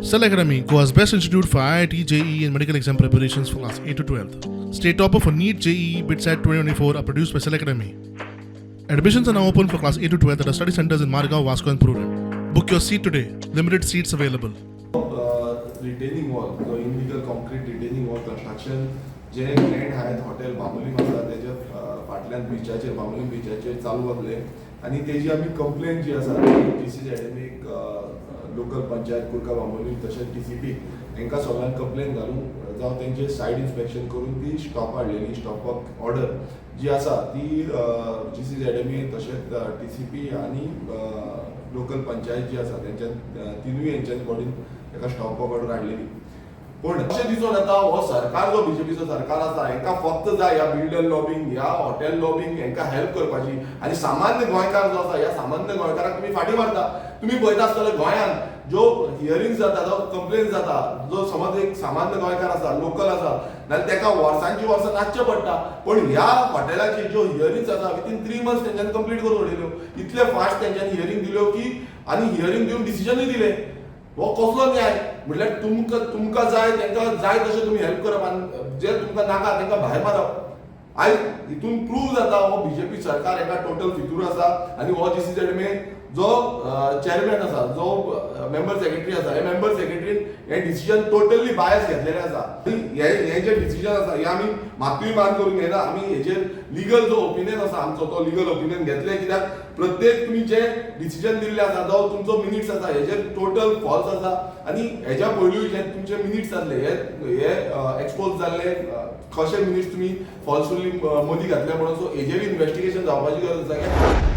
Cell Academy, Goa's best institute for IIT, JEE, and medical exam preparations for class 8 to 12. State topper for NEET, JEE, BITSAT 2024 are produced by Cell Academy. Admissions are now open for class 8 to 12 at our study centers in Margao, Vasco, and Prudent. Book your seat today. Limited seats available. Retaining wall जो illegal concrete retaining wall construction जे grand हायत hotel Bambolim आसा, तेज्या फाटल्यान बिचाचेर, बांबोलीम बिचाचेर चालू आसले आनी तेजी आमी complain जी आसा ती G C Z local panchayat Curca Bambolim तशेंच टीसीपी हांकां सगळ्यांक कंप्लेन घालून जावं तेंचे सायड इन्स्पेक्शन करून ती स्टॉप हाडलेली. स्टॉप वर्क ऑर्डर जी आसा ती जी सी झॅड तशेंच टीसीपी आनी लोकल पंचायत जी आसा तेंच्यान तिनूय हेंच्यानी बॉडीन ताका स्टॉप वर्क ऑर्डर हाडलेली. पूण अशें दिसून येता, हो सरकार जो बीजेपीचो सरकार आसा, हेंकां फक्त जाय ह्या बिल्डर लॉबींग, ह्या हॉटेल लॉबींग हेंकां हेल्प करपाची आनी सामान्य गोंयकार जो आसा, ह्या सामान्य गोंयकाराक तुमी फाटीं मारता. तुमी पळयता आसतले, गोंयांत ज्यो हियरिंग जाता, जो कंप्लेन जाता, जो समज एक सामान्य गोंयकार आसा, लोकल आसा, नाल्यार तेका वर्सांची वर्सां नाचचें पडटा. पण ह्या हॉटेलाची ज्यो हियरिंग्स आसा, विथीन 3 मंथ्स तेंच्यांनी कंप्लीट करून उडयल्यो. इतले फास्ट तेंच्यांनी हियरिंग दिल्यो की आनी हियरिंग दिवन डिसिजनूय दिले. हो कसलो न्याय? म्हटल्यार तुमकां जाय तांकां जाय तशें तुमी हेल्प करप आनी जे तुमकां नाका तांकां भायर मारप. आयज हितून प्रूव जाता, हो बीजेपी सरकार हेका टोटल फितूर आसा आनी हो जी सी झॅड जो चेअरमॅन आसा, जो मेंबर सेक्रेटरी आसा, हे मेंबर सेक्रेटरीन हे डिसिजन टोटली बायस घेतलेले आसा. आनी हे जे डिसिजन आसा, हे आमी मातूय मान करून घेना. आमी हेजेर लिगल जो ओपिनियन आसा आमचो, तो लिगल ओपिनियन घेतले, कित्याक प्रत्येक तुमी जे डिसिजन दिल्ले आसा जावं तुमचो मिनिट्स आसा, हेजेर टोटल फॉल्स आसा. आनी हेज्या पयलूय जे तुमचे मिनिट्स जाल्ले, हे एक्सपोज जाल्ले, कशे मिनिट्स तुमी फॉल्सफुली मदीं घातले म्हणून. सो हेजेर इन्वेस्टिगेशन जावपाची गरज आसा.